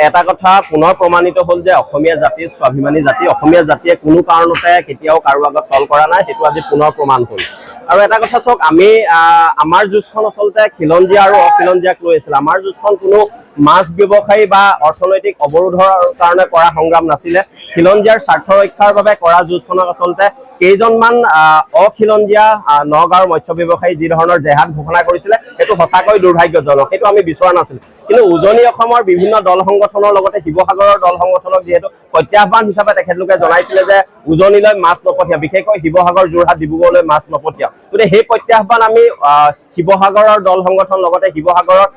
এটা কথা পুনৰ প্ৰমাণিত হ'ল যে অসমীয়া জাতি স্বাভিমানী জাতি। অসমীয়া জাতিয়ে কোনো কাৰণতে কেতিয়াও কাৰো আগত তল কৰা নাই, সেইটো আজি পুনৰ প্ৰমাণ হ'ল। আৰু এটা কথা চাওক, আমি আমাৰ যুঁজখন আচলতে খিলঞ্জীয়া আৰু অখিলঞ্জীয়াক লৈ আছিল। আমাৰ যুঁজখন কোনো মাছ ব্যৱসায়ী বা অৰ্থনৈতিক অৱৰোধৰ কাৰণে কৰা সংগ্ৰাম নাছিলে। খিলঞ্জীয়াৰ স্বাৰ্থ ৰক্ষাৰ বাবে কৰা যুঁজখনক আচলতে কেইজনমান অখিলঞ্জীয়া নগাঁৱৰ মৎস্য ব্যৱসায়ী যি ধৰণৰ জেহাদ ঘোষণা কৰিছিলে, সেইটো সঁচাকৈ দুৰ্ভাগ্যজনক। সেইটো আমি বিচৰা নাছিলো। কিন্তু উজনি অসমৰ বিভিন্ন দল সংগঠনৰ লগতে শিৱসাগৰৰ দল সংগঠনক যিহেতু প্ৰত্যাহ্বান হিচাপে তেখেতলোকে জনাইছিলে যে উজনিলৈ মাছ নপঠিয়া, বিশেষকৈ শিৱসাগৰ, যোৰহাট, ডিব্ৰুগড়লৈ মাছ নপঠিয়া, গতিকে সেই প্ৰত্যাহ্বান আমি শিৱসাগৰৰ দল সংগঠন লগতে শিৱসাগৰৰ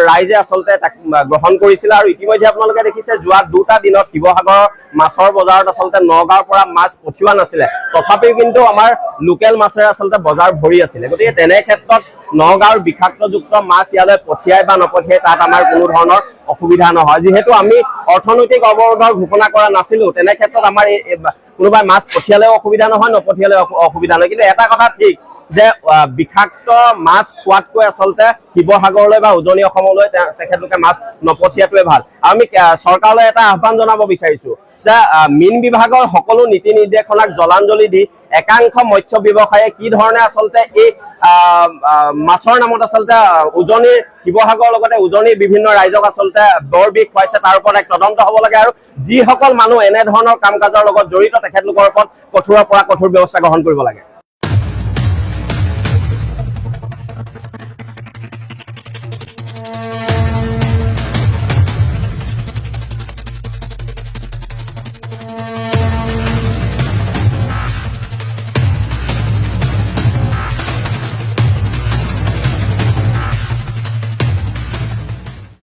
ৰাইজে আচলতে তাক গ্ৰহণ কৰিছিলে। আৰু ইতিমধ্যে আপোনালোকে দেখিছে, যোৱা দুটা দিনত শিৱসাগৰৰ মাছৰ বজাৰত আচলতে নগাঁৱৰ পৰা মাছ পঠিওৱা নাছিলে, তথাপিও কিন্তু আমাৰ লোকেল মাছেৰে আচলতে বজাৰ ভৰি আছিলে। গতিকে তেনে ক্ষেত্ৰত নগাঁৱৰ বিষাক্তযুক্ত মাছ ইয়ালৈ পঠিয়াই বা নপঠিয়াই, তাত আমাৰ কোনো ধৰণৰ অসুবিধা নহয়। যিহেতু আমি অৰ্থনৈতিক অৱৰোধৰ ঘোষণা কৰা নাছিলো, তেনে ক্ষেত্ৰত আমাৰ কোনোবাই মাছ পঠিয়ালেও অসুবিধা নহয়, নপঠিয়ালেও অসুবিধা নহয়। কিন্তু এটা কথা ঠিক যে বিষাক্ত মাছ খোৱাতকৈ আচলতে শিৱসাগৰলৈ বা উজনি অসমলৈ তেখেতলোকে মাছ নপঠিয়াটোৱে ভাল। আৰু আমি চৰকাৰলৈ এটা আহ্বান জনাব বিচাৰিছো যে মীন বিভাগৰ সকলো নীতি নিৰ্দেশনাক জলাঞ্জলি দি একাংশ মৎস্য ব্যৱসায়ীয়ে কি ধৰণে আচলতে এই আহ, আহ, মাছৰ নামত আচলতে উজনিৰ শিৱসাগৰৰ লগতে উজনিৰ বিভিন্ন ৰাইজক আচলতে বৰ বিষ খুৱাইছে, তাৰ ওপৰত এক তদন্ত হ'ব লাগে। আৰু যিসকল মানুহ এনেধৰণৰ কাম কাজৰ লগত জড়িত, তেখেতলোকৰ ওপৰত কঠোৰৰ পৰা কঠোৰ ব্যৱস্থা গ্ৰহণ কৰিব লাগে।